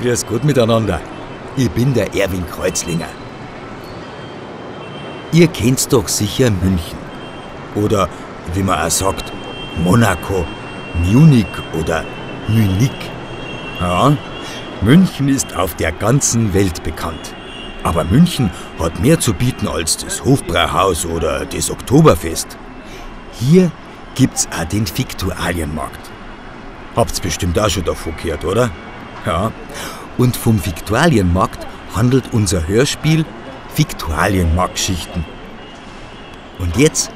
Grüß Gott miteinander. Ich bin der Erwin Kreuzlinger. Ihr kennt doch sicher München. Oder, wie man auch sagt, Monaco, Munich oder Munich. Ja, München ist auf der ganzen Welt bekannt. Aber München hat mehr zu bieten als das Hofbrauhaus oder das Oktoberfest. Hier gibt's auch den Viktualienmarkt. Habt's bestimmt auch schon davon gehört, oder? Ja. Und vom Viktualienmarkt handelt unser Hörspiel Viktualienmarktgeschichten. Und jetzt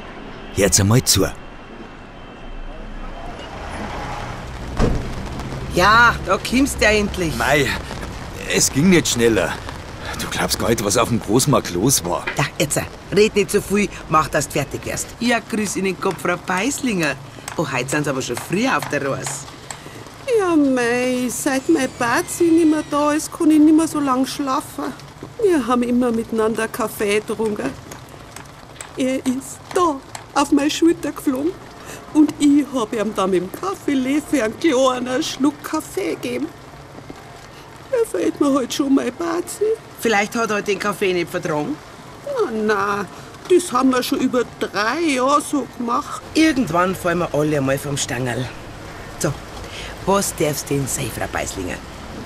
hört's einmal zu. Ja, da kommst du ja endlich. Mei, es ging nicht schneller. Du glaubst gar nicht, was auf dem Großmarkt los war. Ja, jetzt, red nicht so viel, mach, dass du fertig wirst. Ja, grüß Ihnen Gott, Frau Beißlinger. Oh, heute sind Sie aber schon früh auf der Reise. Ja, mei, seit mein Bazi nicht mehr da ist, kann ich nicht mehr so lang schlafen. Wir haben immer miteinander Kaffee getrunken. Er ist da auf meine Schulter geflogen und ich hab ihm dann mit dem Kaffeelöffel einen kleinen Schluck Kaffee gegeben. Er fehlt mir halt schon, mein Bazi. Vielleicht hat er den Kaffee nicht vertragen. Na, na, das haben wir schon über 3 Jahre so gemacht. Irgendwann fallen wir alle einmal vom Stangerl. So, was darf's denn sein, Frau Beißlinger?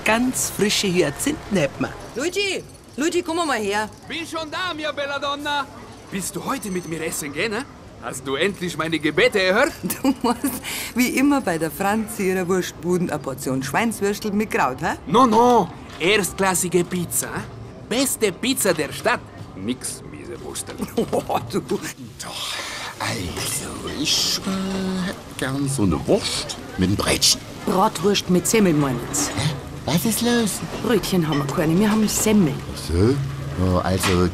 Ganz frische Hyazinthen hätten wir. Luigi, Luigi, komm mal her. Bin schon da, mia bella donna. Willst du heute mit mir essen gehen, ne? Hast du endlich meine Gebete erhört? Du musst, wie immer bei der Franzi ihrer Wurstbuden, eine Portion Schweinswürstel mit Kraut, hä? No, no, erstklassige Pizza. Beste Pizza der Stadt. Nix miese Wurstel. Oh, du. Doch, also, ich hätte gern so eine Wurst mit einem Brötchen. Bratwurst mit Semmel, meinst du? Hä? Was ist los? Brötchen haben wir keine, wir haben Semmel. Ach so? Oh, also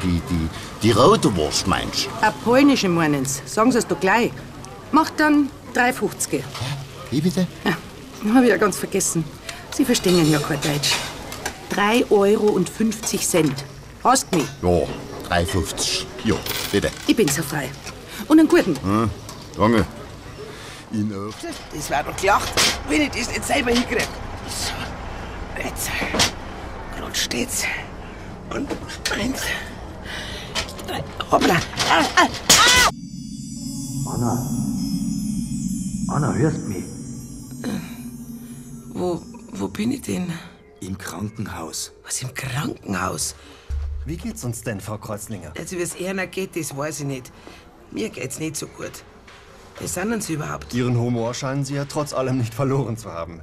die rote Wurst, meinst du? Eine polnische, meinen Sie. Sagen Sie es doch gleich. Macht dann 3,50. Hä? Wie bitte? Ja, hab ich ja ganz vergessen. Sie verstehen ja kein Deutsch. 3,50 Euro. Hast mich? Ja, 3,50. Ja, bitte. Ich bin so frei. Und einen guten. Hm, danke. Ihnen auch. Das war doch gelacht, wenn ich das nicht selber hinkrieg. So, jetzt. Grad steht's. Und 1, 3, hoppla. Ah, ah, ah. Anna. Anna, hörst mich? Wo bin ich denn? Im Krankenhaus. Was, im Krankenhaus? Wie geht's uns denn, Frau Kreuzlinger? Also, wie es Ihnen geht, das weiß ich nicht. Mir geht's nicht so gut. Wer sind denn Sie überhaupt? Ihren Humor scheinen Sie ja trotz allem nicht verloren zu haben.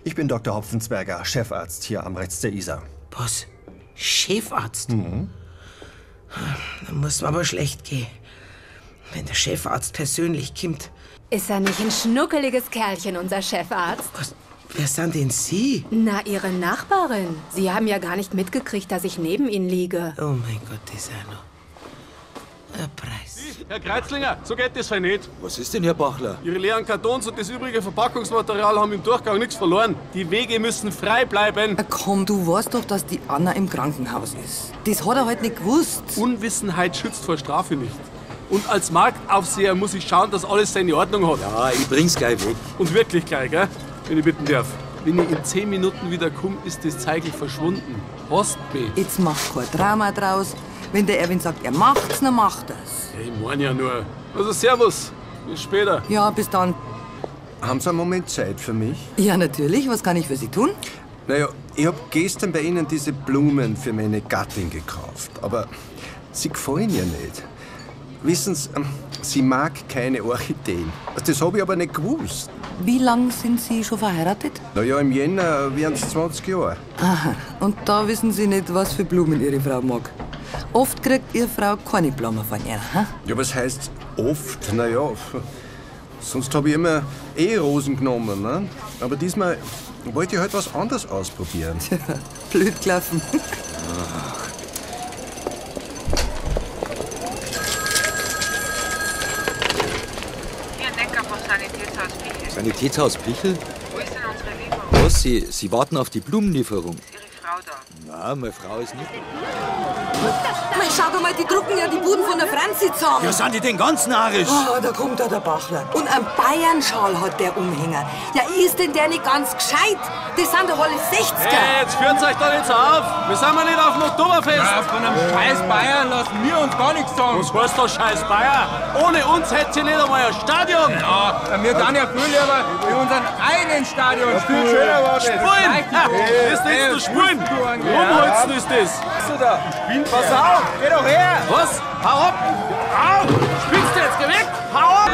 Ich bin Dr. Hopfensberger, Chefarzt hier am Rechts der Isar. Was? Chefarzt? Mhm. Da muss mir aber schlecht gehen. Wenn der Chefarzt persönlich kommt. Ist er nicht ein schnuckeliges Kerlchen, unser Chefarzt? Was? Wer sind denn Sie? Na, Ihre Nachbarin. Sie haben ja gar nicht mitgekriegt, dass ich neben Ihnen liege. Oh mein Gott, das ist ja noch ein Preis. Herr Kreuzlinger, so geht das halt nicht. Was ist denn, Herr Bachler? Ihre leeren Kartons und das übrige Verpackungsmaterial haben im Durchgang nichts verloren. Die Wege müssen frei bleiben. Komm, du weißt doch, dass die Anna im Krankenhaus ist. Das hat er halt nicht gewusst. Unwissenheit schützt vor Strafe nicht. Und als Marktaufseher muss ich schauen, dass alles seine Ordnung hat. Ja, ich bring's gleich weg. Und wirklich gleich, gell? Wenn ich bitten darf. Wenn ich in 10 Minuten wieder komme, ist das Zeigel verschwunden. Hast mich. Jetzt mach kein Drama draus. Wenn der Erwin sagt, er macht's, dann macht er's. Ich mein ja nur. Also servus, bis später. Ja, bis dann. Haben Sie einen Moment Zeit für mich? Ja, natürlich. Was kann ich für Sie tun? Naja, ich hab gestern bei Ihnen diese Blumen für meine Gattin gekauft. Aber sie gefallen ihr nicht. Wissen Sie, sie mag keine Orchideen. Das hab ich aber nicht gewusst. Wie lang sind Sie schon verheiratet? Naja, im Jänner wären's 20 Jahre. Aha, und da wissen Sie nicht, was für Blumen Ihre Frau mag. Oft kriegt Ihre Frau keine Blumen von ihr, hä? Ja, was heißt oft? Naja, sonst hab ich immer Rosen genommen, ne? Aber diesmal wollte ich halt was anderes ausprobieren. Tja, blöd gelaufen. Ach. Hier Necker vom Sanitätshaus Pichl. Sanitätshaus Pichl? Wo ist denn unsere Lieferung? Was? Sie warten auf die Blumenlieferung. Ist Ihre Frau da? Na, meine Frau ist nicht da. Mei, schau doch mal, die drucken ja die Buden von der Franzi zusammen. Ja, sind die denn ganz narrisch? Oh, da kommt da der Bachler. Und einen Bayernschal hat der Umhänger. Ja, ist denn der nicht ganz gescheit? Das sind doch alle 60er. Hey, jetzt führt's euch doch nicht so auf. Wir sind ja nicht auf dem Oktoberfest. Ja, von einem scheiß Bayern lassen wir uns gar nichts sagen. Was heißt das, scheiß Bayer? Ohne uns hättet ihr nicht einmal ein Stadion. Ja, wir dann ja viel lieber in unserem eigenen Stadion Viel schöner war das. Spulen! Das nennst du Spulen! Rumholzen ist das! Was du da? Pass auf, geh doch her! Was? Hau ab! Au! Spinnst du jetzt? Geh weg! Hau ab!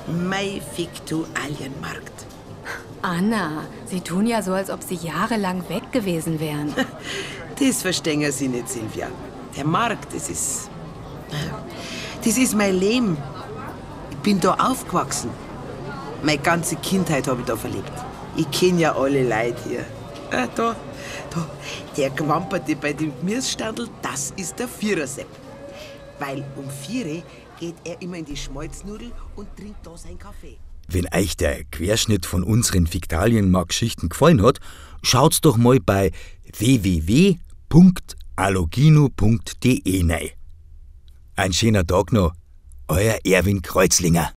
Mei Viktualienmarkt. Anna, Sie tun ja so, als ob Sie jahrelang weg gewesen wären. Das verstehen Sie nicht, Silvia. Der Markt, das ist. Das ist mein Leben. Ich bin da aufgewachsen. Meine ganze Kindheit habe ich da verlebt. Ich kenne ja alle Leute hier. Ah, da, da, der Gewamperte bei dem Gemüsestandl, das ist der Vierersepp. Weil um 4 geht er immer in die Schmalznudel und trinkt da seinen Kaffee. Wenn euch der Querschnitt von unseren Viktualienmarkt-Geschichten gefallen hat, schaut's doch mal bei www.alogino.de rein. Ein schöner Tag noch, euer Erwin Kreuzlinger.